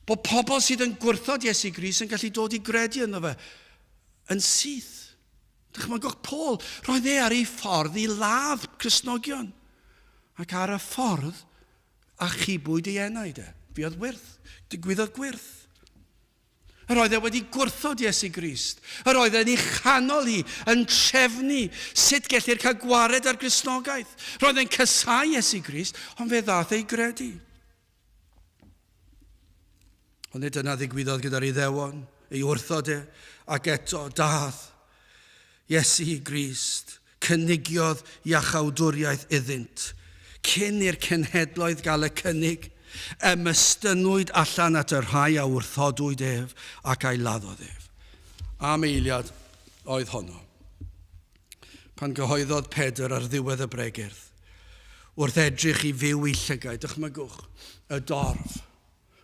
Bod pobl sydd yn gwrthod Iesu Grist yn gallu dod i gredu ynddo fe yn syth. Dychmygwch Paul, roedd e ar ei ffordd i ladd Cristnogion. Ac ar y ffordd achubwyd ei enaid e. Fuodd wyrth, digwyddodd gwyrth. Yr oedd e wedi gwrthod Iesu Grist. Yr oedd e'n ei chanol hi, yn trefnu sut gellir cael gwared ar Gristnogaeth. Roedd e'n casáu Iesu Grist, ond fe ddaeth ei gredu. Ond nid dyna ddigwyddodd gyda'r Iddewon, ei wrthod e, ac eto dath Iesu Grist, cynigiodd iachawdwriaeth iddynt. Cyn i'r cenhedloedd gael y cynnig, ymestynnwyd allan at y rhai a wrthodwyd ef ac a'i laddodd ef. Am eiliad oedd honno. Pan gyhoeddodd Pedr ar ddiwedd y bregeth, wrth edrych i fyw i llygaid, dychmygwch, y dorf,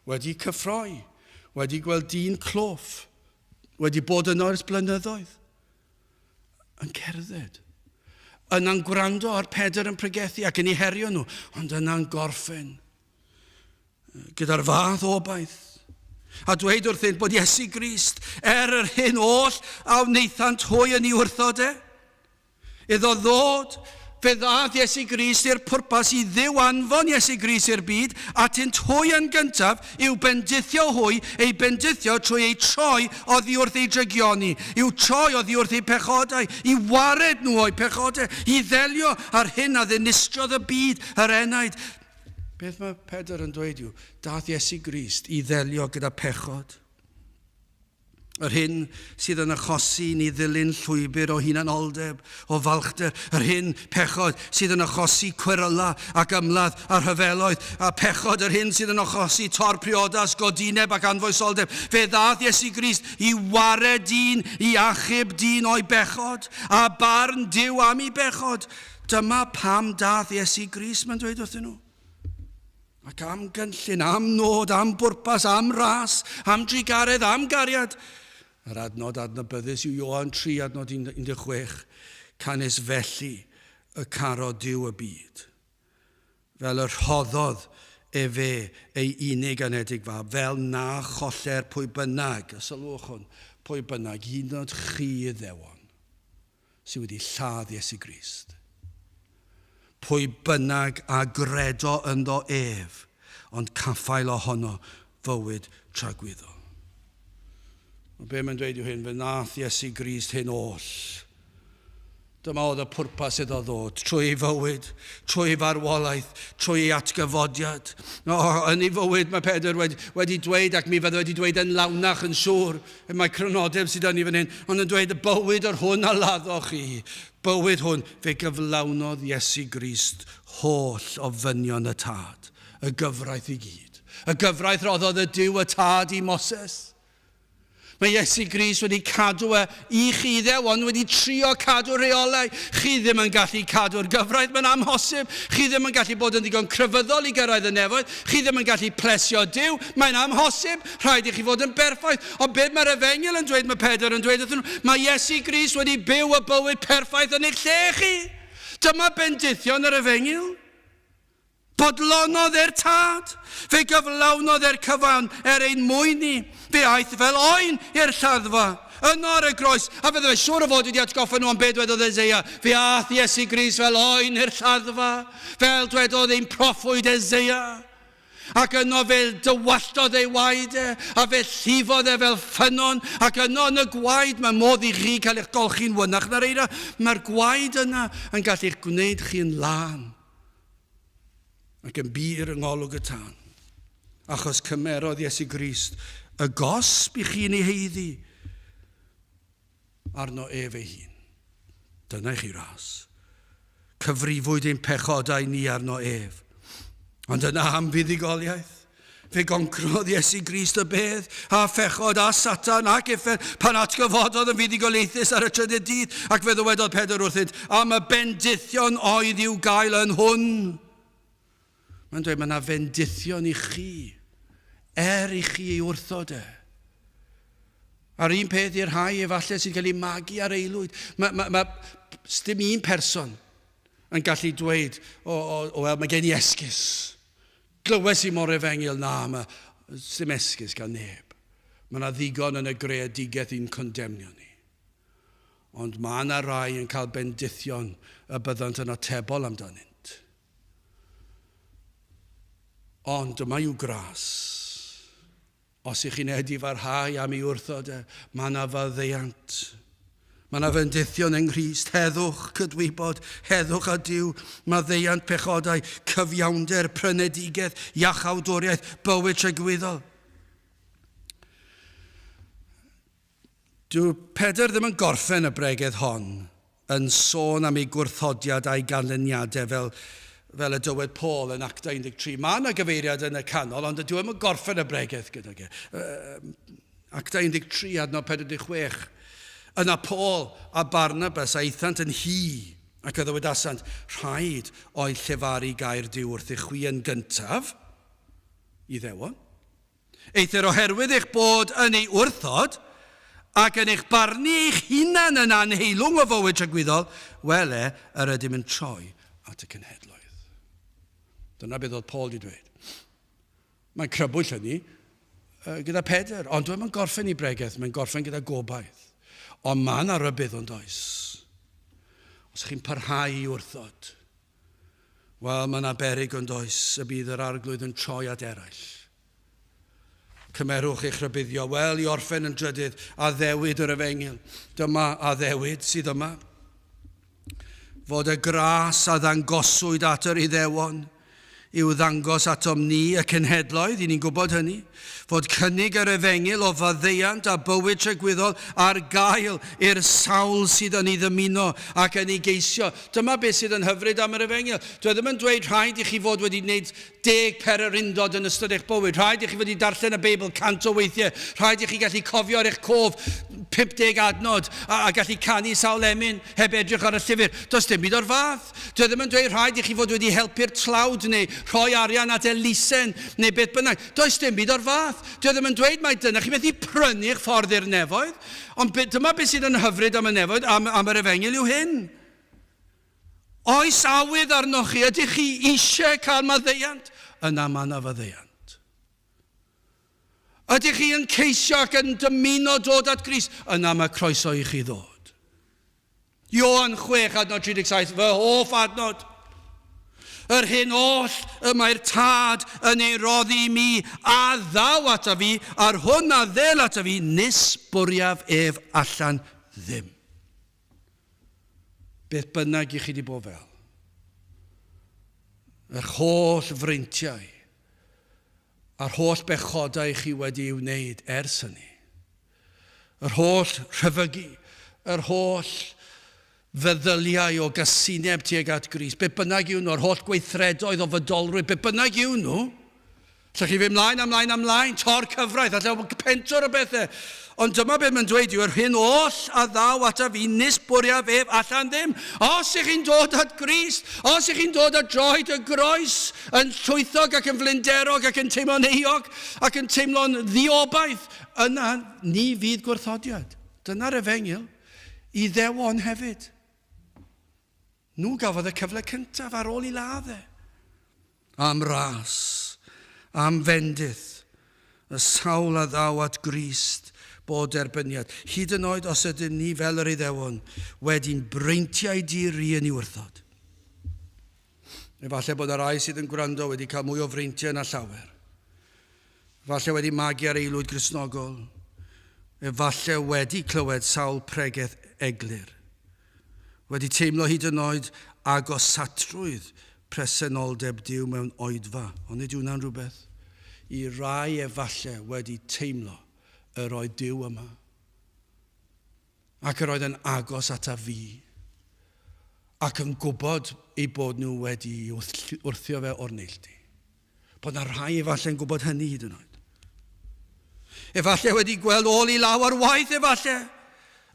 wedi cyffroi, wedi gweld dyn cloff, wedi bod yno ers blynyddoedd, yn cerdded. Yna'n gwrando ar Pedr yn pregethu ac yn ei herio nhw, ond yna'n gorffen gyda'r fath obaith. A dweud wrthynt bod Iesu Grist, er yr hyn oll a wnaethant hwy yn ei wrthod e, Iddo ddod, fe ddaeth Iesu Grist i'r pwrpas i Dduw anfon Iesu Grist i'r byd, atynt hwy yn gyntaf, i'w bendithio hwy, eu bendithio trwy eu troi oddi wrth eu drygioni, i'w troi oddi wrth eu pechodau, i wared nhw o'u pechodau, i ddelio â'r hyn a ddinistriodd y byd, yr enaid. Beth mae Pedr yn dweud yw, daeth Iesu Grist i ddelio gyda pechod. Yr hyn sydd yn achosi i ni ddilyn llwybr o hunanoldeb, o falchder, yr hyn, pechod, sydd yn achosi cweryla ac ymladd a rhyfeloedd, a pechod, yr hyn sydd yn achosi tor-priodas, godineb ac anfoesoldeb. Fe ddaeth Iesu Grist i wared dyn, i achub dyn o'i bechod, a barn Duw am ei bechod. Dyma pam daeth Iesu Grist, mae'n dweud wrthyn nhw. Ac am gynllun, am nod, am bwrpas, am ras, am drugaredd, am gariad. Yr adnod adnabyddus yw Ioan 3, adnod 16. Canys felly y caro Duw y byd, fel y rhoddodd efe ei unig anedig fab, fel na choller pwy bynnag, a sylwch hwn, pwy bynnag, hyd yn oed chi Iddewon, sydd wedi lladd Iesu Grist. Pwy bynnag a gredo ynddo ef, ond caffael ohono fywyd tragwyddol. Ond be mae'n dweud yw hyn, fe nath Iesu Grist hyn oll. Dyma oedd y pwrpas iddo ddod, trwy ei fywyd, trwy ei farwolaeth, trwy ei atgyfodiad. O, yn ei fywyd mae Pedr wedi, wedi dweud, ac mi fydde wedi dweud yn lawnach yn siŵr, mae crynodeb sydd ni fan hyn, ond yn dweud y bywyd yr hwn a laddoch chi, bywyd hwn, fe gyflawnodd Iesu Grist holl ofynion y Tad, y gyfraith i gyd. Y gyfraith roddodd y Duw y Tad i Moses. Mae Iesu Grist wedi cadw e i chi Iddewon, wedi trio cadw rheolau. Chi ddim yn gallu cadw'r gyfraith, mae'n amhosib. Chi ddim yn gallu bod yn ddigon crefyddol i gyrraedd y nefoedd. Chi ddim yn gallu plesio Duw, mae'n amhosib. Rhaid i chi fod yn berffaith. Ond beth mae'r efengyl yn dweud, mae Pedr yn dweud wrthyn nhw, mae Iesu Grist wedi byw y bywyd perffaith yn eich lle chi. Dyma bendithion yr efengyl. Bodlonodd e'r Tad. Fe gyflawnodd e'r cyfan er ein mwyn ni. Fe aeth fel oen i'r lladdfa, yno ar y groes, a fydde fe siŵr o fod wedi atgoffa nhw am be dwedodd Eseia, Fe aeth Iesu Grist fel oen i'r lladdfa, fel dwedodd ein proffwyd Eseia. Ac yno fe dywalltodd ei waed e, a fe llifodd e fel ffynnon, ac yno yn y gwaed mae modd i chi cael eich golchi'n wynach na'r eira. Mae'r gwaed yna yn gallu'ch gwneud chi'n lân. Ac yn bur yng ngolwg y tân. Achos cymerodd Iesu Grist y gosb i chi'n ei heiddi arno ef ei hun. Dyna i chi ras. Cyfrifwyd ein pechodau ni arno ef. Ond yna am fuddugoliaeth. Fe goncrodd Iesu Grist y bedd, a phechod, a Satan, ac uffern, pan atgyfododd yn fuddugoliaethus ar y trydydd dydd, ac fe ddywedodd Pedr wrthynt, am y bendithion oedd i'w gael yn hwn. Mae'n dweud, mae yna fendithion i chi, er i chi ei wrthod e. A'r un peth i'r rhai efallai sy'n cael eu magu ar aelwyd. Mae, mae, mae, dim un person yn gallu dweud, o, o, o wel, mae gen i esgus. Glywes i mo'r efengyl, na, mae dim esgus gan neb. Mae yna ddigon yn y greadigaeth i'n condemnio ni. Ond mae yna rai yn cael bendithion y byddant yn atebol amdanynt. Ond dyma yw gras. Os ych chi'n edifarhau am ei wrthod e, mae yna faddeuant. Mae yna fendithion yng Nghrist, heddwch, cydwybod, heddwch â Duw, maddeuant pechodau, cyfiawnder, prynedigaeth, iachawdwriaeth, bywyd tragwyddol. Dyw Pedr ddim yn gorffen y bregeth hon yn sôn am ei gwrthodiad a'i ganlyniadau fel, fel y dywed Paul yn Actau 13. Mae yna gyfeiriad yn y canol, ond dyw e'n gorffen y bregeth gydag e. Actau 13, adnod 46. Yna Paul a Barnabas aethant yn hy ac a ddywedasant, rhaid oedd llefaru gair Duw wrthych chwi yn gyntaf, Iddewon. Eithr oherwydd eich bod yn ei wrthod, ac yn eich barnu eich hunan yn anheilwng o fywyd tragwyddol, wele, yr ydym yn troi at y cenhedloedd. Dyna beth oedd Paul wedi dweud. Mae'n crybwyll hynny gyda Pedr, ond dwi'n gorffen i bregeth, mae'n gorffen gyda gobaith. Ond mae yna rybudd ond oes. Os chi'n parhau i wrthod, Wel, mae yna beryg ond oes y bydd yr arglwydd yn troi at eraill. Cymerwch eich rhybuddio. Wel, i orffen yn drydydd, addewid yr efengyl. Dyma addewid sydd yma. Fod y gras a ddangoswyd at yr Iddewon i'w ddangos atom ni y cenhedloedd, i ni'n gwybod hynny, fod cynnig yr efengyl o faddeuant a bywyd tragwyddol ar gael i'r sawl sydd yn ei ddymuno ac yn ei geisio. Dyma beth sydd yn hyfryd am yr efengyl. Dwi e ddim yn dweud rhaid i chi fod wedi gwneud deg pererindod yn ystod eich bywyd. Rhaid i chi fod wedi darllen y Beibl 100 o weithiau. Rhaid i chi gallu cofio ar eich cof 50 adnod a, a gallu canu sawl emyn heb edrych ar y llyfr. Does dim byd o'r fath. Dwi e ddim yn dweud rhaid i chi fod wedi helpu'r tlawd neu rhoi arian at elusen neu beth bynnag. Does dim byd o'r fath. Dwi e ddim yn dweud mai dyna chi methu prynu'ch ffordd i'r nefoedd. Ond be, dyma beth sydd yn hyfryd am y nefoedd, am, am yr efengyl yw hyn. Oes awydd arnoch chi? Ydych chi eisiau cael maddeuant? Yna mae yna faddeuant. Ydych chi yn ceisio ac yn dymuno dod at Grist? Yna mae croeso i chi ddod. Ioan 6, adnod 37, fy hoff adnod. Yr hyn oll y mae'r Tad yn ei roddi i mi, a ddaw ata fi, a'r hwn a ddel ata fi, nis bwriaf ef allan ddim. Beth bynnag i chi wedi bod fel. Yr holl freintiau a'r holl bechodau chi wedi ei wneud ers hynny. Yr holl rhyfygu, yr holl feddyliau o gasineb tuag at Grist, be bynnag yw nhw, yr holl gweithredoedd o fydolrwydd, be bynnag yw nhw, Allech chi fynd mlaen a mlaen a mlaen, tor cyfraith, allai pentwr o bethau. Ond dyma beth mae'n dweud yw, yr hyn oll a ddaw ataf fi, nis bwriaf ef allan ddim. Os ych chi'n dod at Grist, os ych chi'n dod at droed y groes, yn llwythog ac yn flinderog ac yn teimlo'n euog ac yn teimlo'n ddiobaith, yna ni fydd gwrthodiad. Dyna'r efengyl. Iddewon hefyd. Nhw gafodd y cyfle cyntaf ar ôl i ladd e. Am ras, am fendith, y sawl a ddaw at Grist bod derbyniad, hyd yn oed os ydym ni fel yr Iddewon wedi'n breintiau di-ri yn ei wrthod. Efallai bod y rhai sydd yn gwrando wedi cael mwy o freintiau na llawer. Efallai wedi magu ar aelwyd Gristnogol. Efallai wedi clywed sawl pregeth eglur. Wedi teimlo hyd yn oed agosatrwydd presenoldeb Duw mewn oedfa. Ond nid yw hwnna'n rhywbeth? I rai efallai wedi teimlo yr oedd Duw yma. Ac yr oedd yn agos ata fi. Ac yn gwybod eu bod nhw wedi wrthio fe o'r neilltu. Bod na rhai efallai yn gwybod hynny hyd yn oed. Efallai wedi gweld ôl i law ar waith efallai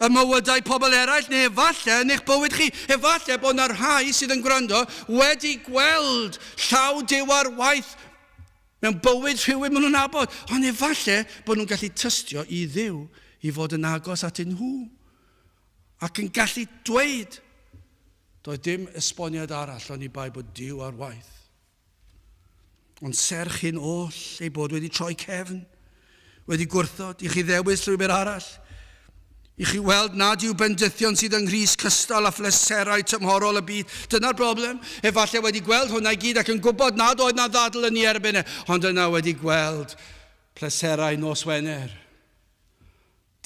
y mywydau pobl eraill, neu efallai yn eich bywyd chi, efallai bod na rhai sydd yn gwrando wedi gweld llaw Duw ar waith mewn bywyd rhywun maen nhw'n nabod, ond efallai bod nhw'n gallu tystio i Dduw i fod yn agos atyn nhw ac yn gallu dweud, doedd dim esboniad arall oni bai bod Duw ar waith. Ond serch hyn oll, ei bod wedi troi cefn, wedi gwrthod i chi ddewis llwybr arall, i chi weld nad yw bendithion sydd yng Nghrist cystal â phleserau tymhorol y byd. Dyna'r broblem. Efallai wedi gweld hwnna i gyd ac yn gwybod nad oedd na ddadl yn ei erbyn e, ond yna wedi gweld pleserau nos Wener,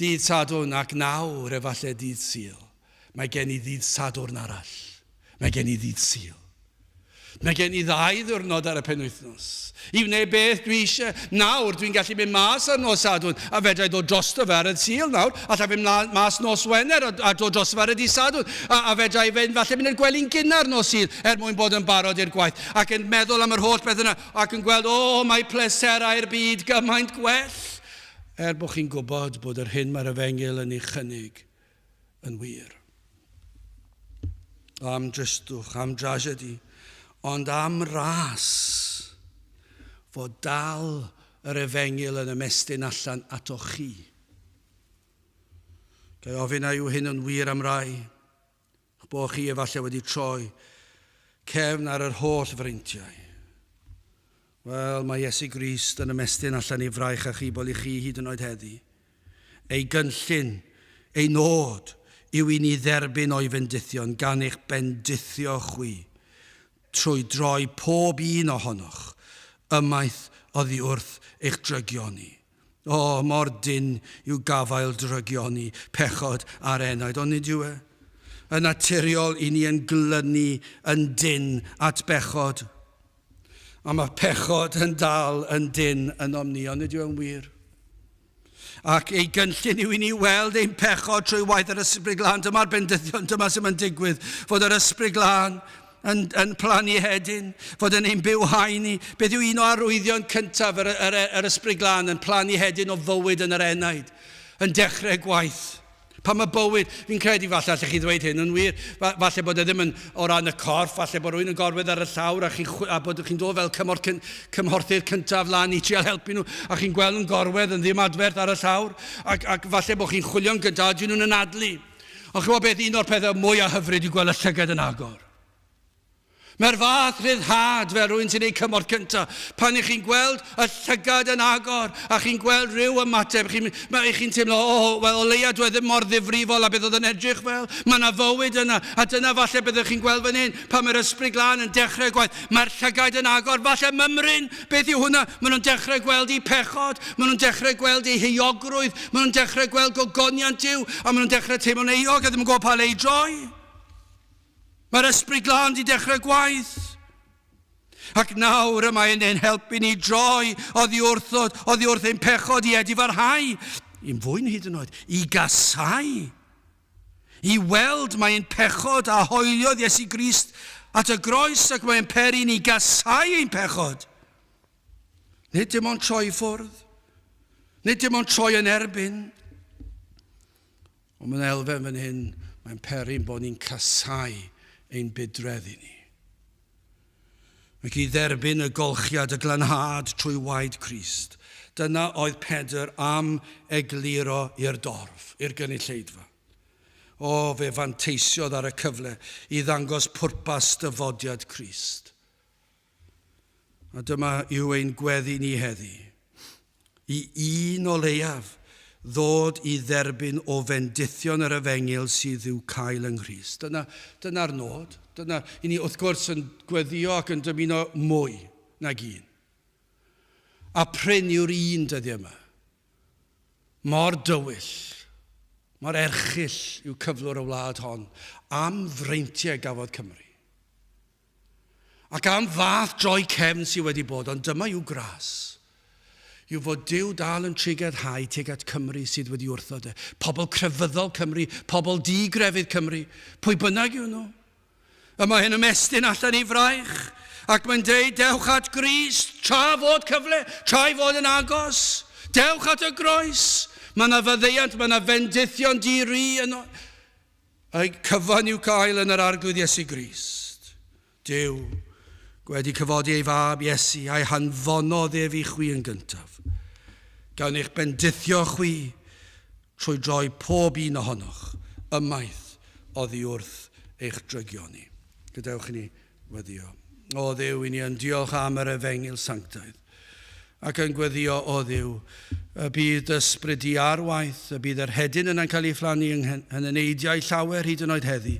dydd Sadwrn ac nawr efallai dydd Sul. Mae gen i ddydd Sadwrn arall. Mae gen i ddydd Sul. Mae gen i ddau ddiwrnod ar y penwythnos i wneud beth dwi eisiau. Nawr dwi'n gallu mynd mas ar nos Sadwrn a fedra i ddod drosto fe ar y Sul nawr. Alla i fynd mas nos Wener a, a dod drosto fe ar y dydd Sadwrn. A, a fedra i fynd falle mynd i'r gwely'n gynnar nos Sul er mwyn bod yn barod i'r gwaith. Ac yn meddwl am yr holl beth yna ac yn gweld, o, oh, mae pleserau'r byd gymaint gwell. Er bod chi'n gwybod bod yr hyn mae'r efengyl yn ei chynnig yn wir. Am dristwch, am dragedy, ond am ras fod dal yr efengyl yn ymestyn allan atoch chi. Ga i ofyn a yw hyn yn wir am rai? Bo chi efallai wedi troi cefn ar yr holl freintiau. Wel, mae Iesu Grist yn ymestyn allan ei fraich a chibol i chi hyd yn oed heddi. Ei gynllun, ei nod, yw i ni dderbyn o'i fendithion gan eich bendithio chwi, trwy droi pob un ohonoch ymaith oddi wrth eich drygioni. O, mor dynn yw gafael drygioni pechod a'r enaid, ond nid yw e? Yn naturiol i ni yn glynu yn dynn at bechod. A mae pechod yn dal yn dynn ynom ni, ond nid yw e'n wir? Ac ei gynllun yw i ni weld ein pechod trwy waith yr Ysbryd Glân. Dyma'r bendithion, dyma sy'n mynd digwydd, fod yr Ysbryd Glân yn, yn plannu hedyn, fod yn ein bywhau ni. Beth yw un o arwyddion cyntaf yr, yr, yr Ysbryd Glân yn plannu hedyn o fywyd yn yr enaid, yn dechrau gwaith? Pan mae bywyd, fi'n credu falle allech chi ddweud hyn yn wir, falle bod e ddim yn o ran y corff, falle bod rhywun yn gorwedd ar y llawr a, chi, a bod chi'n dod fel cymorth, cymhorthydd cyntaf lan i trial helpu nhw, a chi'n gweld nhw'n gorwedd yn ddim adferth ar y llawr, ac, ac falle bod chi'n chwilio'n gyntaf, a dyn nhw'n anadlu. Ond chymod beth, un o'r pethau mwyaf hyfryd yw gweld y llygad yn agor. Mae'r fath rhyddhad fel rhywun sy'n ei cymorth cyntaf. Pan ych chi'n gweld y llygad yn agor a chi'n gweld rhyw ymateb, chi'n mae chi'n teimlo, o, oh, wel, o leia dwi e ddim mor ddifrifol a beth oedd yn edrych fel. Mae yna fywyd yna. A dyna falle byddwch chi'n gweld fan hyn, pan mae'r ysbryd glân yn dechrau gwaith, mae'r llygaid yn agor, falle mymryn, beth yw hwnna? Maen nhw'n dechrau gweld eu pechod, maen nhw'n dechrau gweld eu heuogrwydd, maen nhw'n dechrau gweld gogoniant Duw, a maen nhw'n dechrau teimlo'n euog a ddim yn gwybod pa le i droi. Mae'r Ysbryd Glân 'di dechrau gwaith. Ac nawr y mae'n ein helpu ni droi oddi wrthod, oddi wrth ein pechod i edifarhau, i'n fwyn hyd yn oed, i gasau. I weld mae ein pechod a hoeliodd Iesu Grist at y groes ac mae'n peri ni gasau ein pechod. Nid dim ond troi i ffwrdd. Nid dim ond troi yn erbyn. Ond mae'n elfen fan hyn, mae'n peri'n bod ni'n casau ein budredd i ni. Ac i dderbyn y golchiad, y glanhad trwy waed Crist. Dyna oedd Pedr am egluro i'r dorf, i'r gynulleidfa. O, fe fanteisiodd ar y cyfle i ddangos pwrpas dyfodiad Crist. A dyma yw ein gweddi ni heddi. I un o leiaf ddod i dderbyn o fendithion yr efengyl sydd i'w cael yng Nghrist. Dyna, dyna'r nod. Dyna, i ni wrth gwrs yn gweddio ac yn dymuno mwy nag un. A prin yw'r un dyddiau yma. Mor dywyll, mor erchyll yw cyflwr y wlad hon am freintiau gafodd Cymru. Ac am fath droi cefn sydd wedi bod, ond dyma yw gras. Yw fod Duw dal yn trugarhau tuag at Cymru sydd wedi wrthod e. Pobl crefyddol Cymru, pobl di-grefydd Cymru, pwy bynnag yw nhw. Y mae hyn ymestyn allan i fraich, ac mae'n deud, dewch at Grist, tra fod cyfle, tra ei fod yn agos. Dewch at y groes. Mae yna faddeuant, mae yna fendithion di-ri yno. Y cyfan i'w cael yn yr Arglwydd Iesu Grist. Duw, gwedi cyfodi ei fab Iesu, a'i hanfonodd ef i chwi yn gyntaf, gan eich bendithio chwi trwy droi pob un ohonoch ymaith oddi wrth eich drygioni. Gadewch i ni weddio. O Dduw, i ni yn diolch am yr efengyl sanctaidd, ac yn gweddio, o Dduw, y bydd ysbryd di ar waith, y bydd yr hedyn yna'n cael ei phlannu yng ngheneidiau llawer hyd yn oed heddi.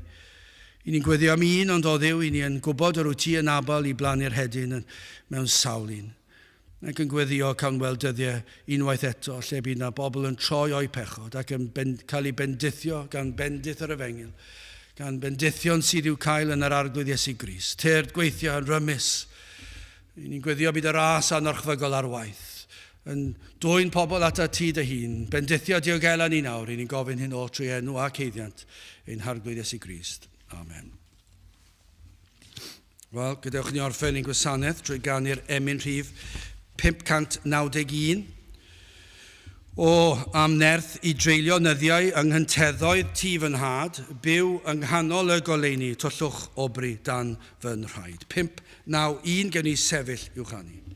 I ni'n gweddio am un, ond o Dduw, i ni yn gwybod yr wyt ti yn abl i blannu'r hedyn mewn sawl un. Ac yn gweddio cawn weld dyddiau unwaith eto lle bydd na bobl yn troi o'u pechod ac yn ben, cael eu bendithio gan bendith yr efengyl, gan bendithion sydd i'w cael yn yr Arglwydd Iesu Grist. Tyrd gweithio yn rymus. I ni'n gweddio bydd y ras anorchfygol ar waith yn dwyn pobl atat ti dy hun. Bendithio diogela ni nawr, i ni'n gofyn hyn oll trwy enw ac haeddiant ein Harglwydd Iesu Grist. Amen. Wel, gadewch ni orffen ein gwasanaeth trwy ganu'r emyn rhif 591. O, am nerth i dreulio nyddiau yng nghynteddoedd tŷ fy nhad, byw yng nghanol y goleuni, tyllwch obri dan fy nhraed. 591, gewn ni sefyll i'w chanu.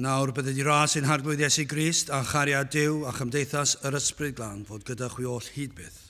A nawr bydded i ras ein Harglwydd Iesu Grist a chariad Duw a chymdeithas yr Ysbryd Glân fod gyda chwi oll hyd byth.